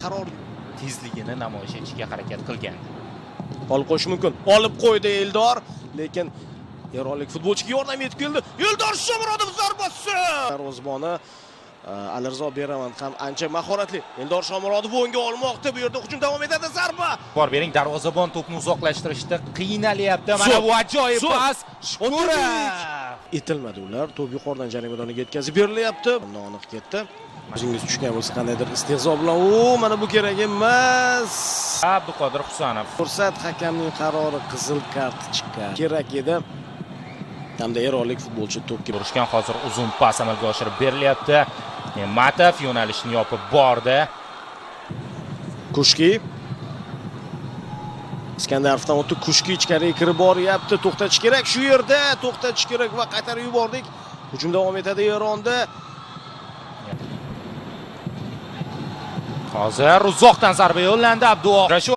Qaror tezligini namoyish etishga harakat qilgan. Olib qo'yish mumkin. Olib qo'ydi Eldor, lekin eronlik futbolchiga yordam yetib keldi. Eldor Shomurodov zarbasi. Darvozaboni Alirzo Beravand ham ancha mahoratli. Eldor Shomurodov o'ngga olmoqda. Bu yerda hujum davom etadi. Zarba. Bor bering, darvozabon to'pni uzoqlashtirishda qiynalyapti. Mana bu ajoyib pas. Shukurov. Etilmadi ular. To'p yuqoridan jarima maydoniga yetkazib berilyapti. Noaniq ketdi. O'zingiz tushgan bo'lsa qandaydir istehzo bilan, o mana bu kerak emas. Abduqodir Husanov. Fursat, hakamning qarori qizil kartochka kerak edi. Hamda eronlik futbolchi to'pga urishgan. Hozir uzun pas amalga oshirib berilyapti. Ne'matov yo'nalishni yopib bordi. Kushki. Iskandarovdan o'tdi. Kushki ichkariga kirib boryapti. To'xtatish kerak shu yerda, to'xtatish kerak va qaytarib yubordik. Hujum davom etadi Eronda. Hozir uzoqdan zarba yo'llandi Abduvohid.